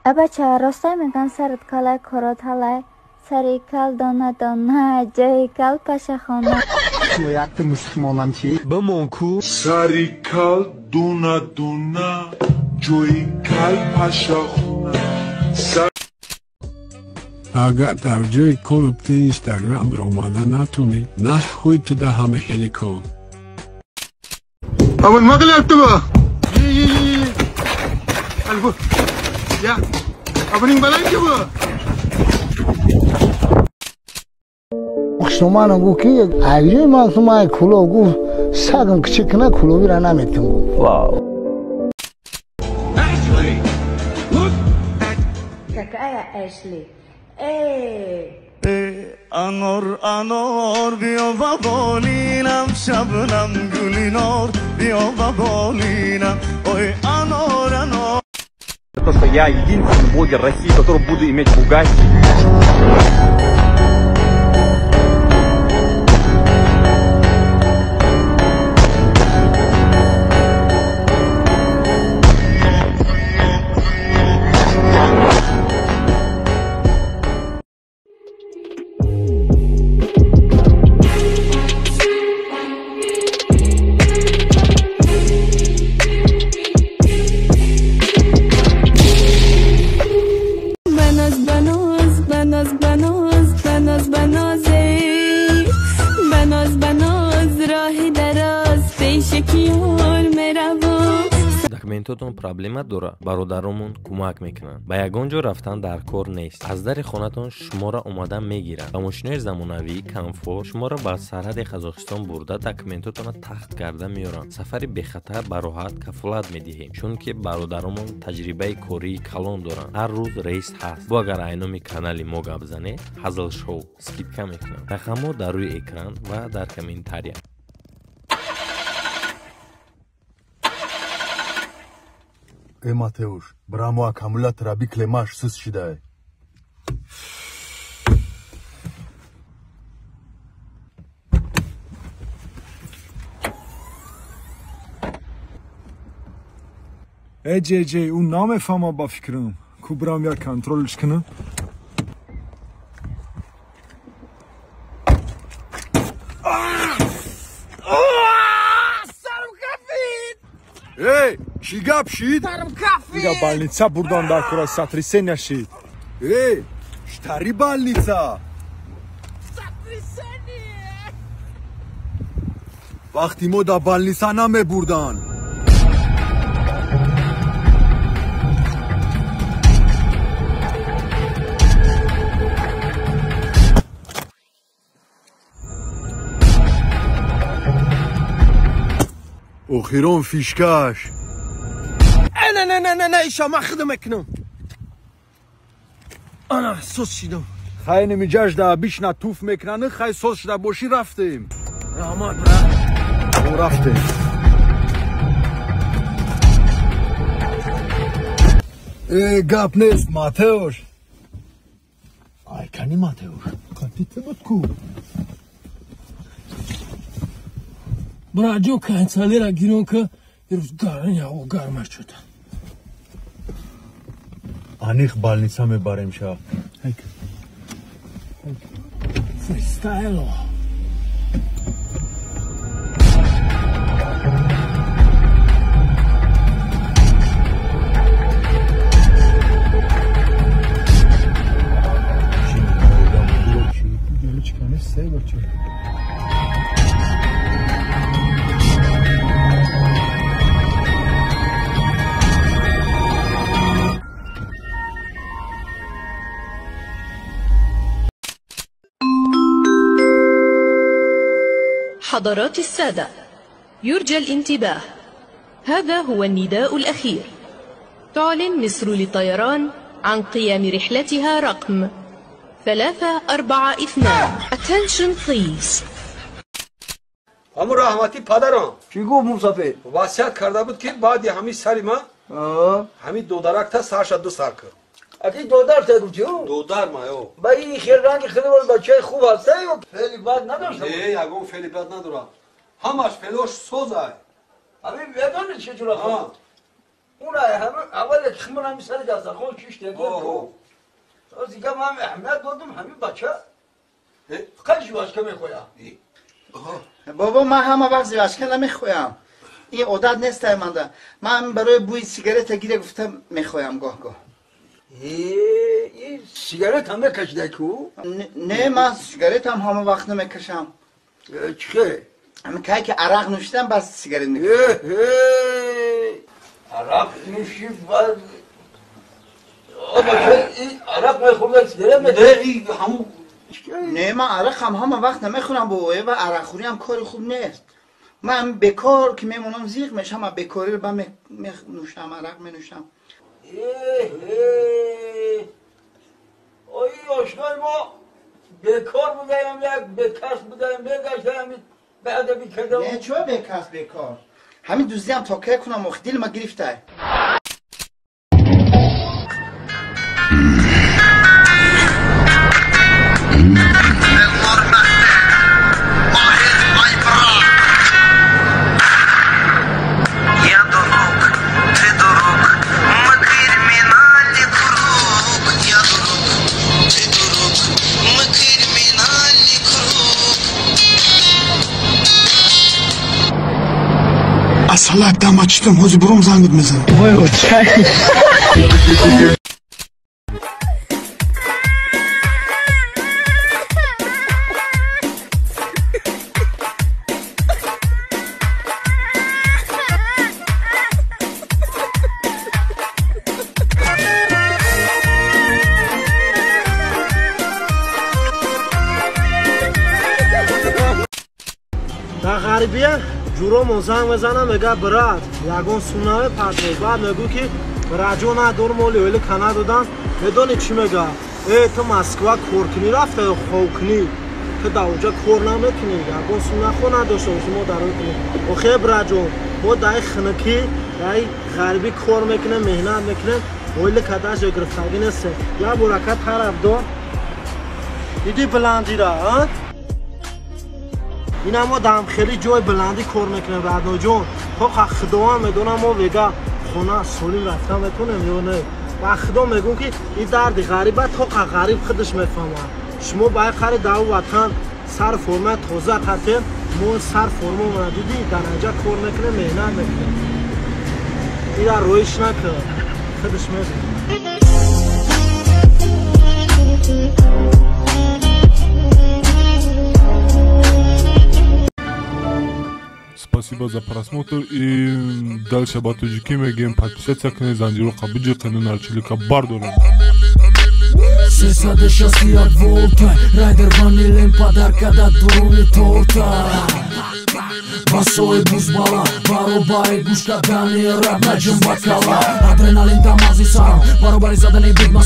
Абача, ростай меган сарат калай корот ҳалай, сари кал дона дона, ҷои кал пашахона. Якта мусулмонам чи? Бимон ку. Сари кал дона дона, ҷои кал пашахона. Агар дар ҷои корти Инстаграм омада натунӣ, нахуй туда ҳама хеле кор. Ава nima qilyapti bu? Bu. Ya. Buning balanki bu. Хушноманам гуфт ки айҷои ман сумай кулоб гуфт сагам кичик кина кулобира наметим гуфт. Вау. Какая Эшли? Эй! Анор, анор, биё ба болинам, шабнам гули нор, биё ба болинам, ой, анор, анор. То, что я единственный блогер России, который буду иметь Бугатти. Документотон проблема дора, бародаромон кӯмак мекунанд. Ба ягон ҷо рафтан дар кор нест. Аз дари хонатон шуморо омада мегиранд. Ба мошинои замонавӣ комфорт шуморо ба сарҳади Қазоқистон бурда документотонро тахт карда меоранд. Сафари бехатар бароҳат кафолат медиҳем, чунки бародаромон таҷрибаи кории калон доранд. Ҳар рӯз рейс ҳаст. Бо агар айноми канали мо гап занед, Ҳазл Шоу скидка мекунанд. Рақамҳо дар рӯи экран ва дар комментария. Э, Матеуш, брамо аккумулятора биклемаш сис шидай. Э, ҷеҷей, ӯ намефаҳма ба фикрам. Ку брам як контролш кунам. Эй, чӣ гап шид? Ига больница бурдан дар кора сотрясения шид. Эй, штари больница. Вақти мо да больница намебурдан. Охирон фишкаш. Не, не, не, не, не, иша ман худам мекунам. Ана, соз шидам. Хай немиҷаш да бишна туф мекунанд, хай соз шуда бошӣ рафтем. Раҳмат, бра. О, рафтем. Э, гап нест, Матеуш. Ай, кани Матеуш? Қати ту буд ку? Бра, ҷо кондитсионера гирон ка, ирӯз гарм, ҳаво гармаш шуда. Аниқ больница мебарем ша. Фристайло. حضرات السادة، يرجى الانتباه، هذا هو النداء الأخير. تعلن مصر للطيران عن قيام رحلتها رقم 342. Attention please. ҳамун раҳмати падарам. Чӣ гуфт мусафир? Васият карда буд ки баъди ҳамин сари ман ҳамин додаракта сарша ду сар кар. Аки додар та гуфти ӯ? Додар ма ё. Ба ин хел ранги хеле бачаи хуб ҳаста ё феъли бад надошта? Не, ягон феъли бад надорад. Ҳамаш феълош созай. Ҳамин медонед чӣ ҷура хуб? اون اول که من همین سر دسترخوان کشت داد. از دیگه من اهمیت دادم همین بچه فقط جواشکه میخویم. بابا من همه وقت جواشکه نمیخویم. این عادت نیست منده. من برای بوی سیگارت گیره گفتم میخوایم گاه گاه. این سیگارت هم میکشیده کو؟ نه من سیگارت هم همه وقت نمیکشم. چه؟ همین که عرق نوشیدم بس سیگارت میکشم. عرق نوشید بعد عرق میخوردن سیگارت میکشیدن. نه من عرق هم همه وقت نمیخورم بابا، و عرق خوری هم کار خوب نیست. من بیکار که میمونم زیغ میشم، من بیکاری رو نوشم، عرق می نوشم. آی آشنای ما بیکار بودیم، یک بیکس بودیم، میگشتیم بعد بیکردم. نه چرا بیکس بیکار؟ همین دوزی هم تا که کنم وقت دل ما گرفته. Салак дама читам, ҳозир буром зангит мезанам. Вой, очай. Дар ғарибия ҷуромон занг мезанам, мега брат, ягон сум намепартоӣ. Баъд мегӯ ки браҷо надор, моли оила ка надодам. Медонӣ чӣ мега? Э, ту Москва коркунӣ рафта ё ховкунӣ? Ту дар онҷа кор намекунӣ, ягон сум нахо надошта бошӣ, мо дар кунем. Охе браҷон, мо дар хунукӣ, дар ғарибӣ кор мекунем, меҳнат мекунем, оила кадажо гирифтагӣ нестем. Як борака тарафдор диди баландира, а? Ина мо дар хеле ҷои баландӣ кор мекунем, радноҷон. То худованд медонам мо вега хона солим рафтан метонем ё не. Ба худо мегӯм ки ин дарди ғариба то ғариб худаш мефаҳмад. Шумо ба қари даву ватан сар форма тоза қатем, мо сар формамона дидӣ дар анҷа кор мекунем, меҳнат мекунем. Ира роиш накун, худаш мебинад. Спасибо за просмотр и дальше ба тоҷикӣ мегӯем подписаться кунед, занҷироқа биҷиқену нарчилика бардорем. 361 волта райдер ванилем подарка да дуруни торта басои бузбала баробари гӯш кардани раб наҷум ба кала адреналин дар мағзи сарам баробари задани бигма.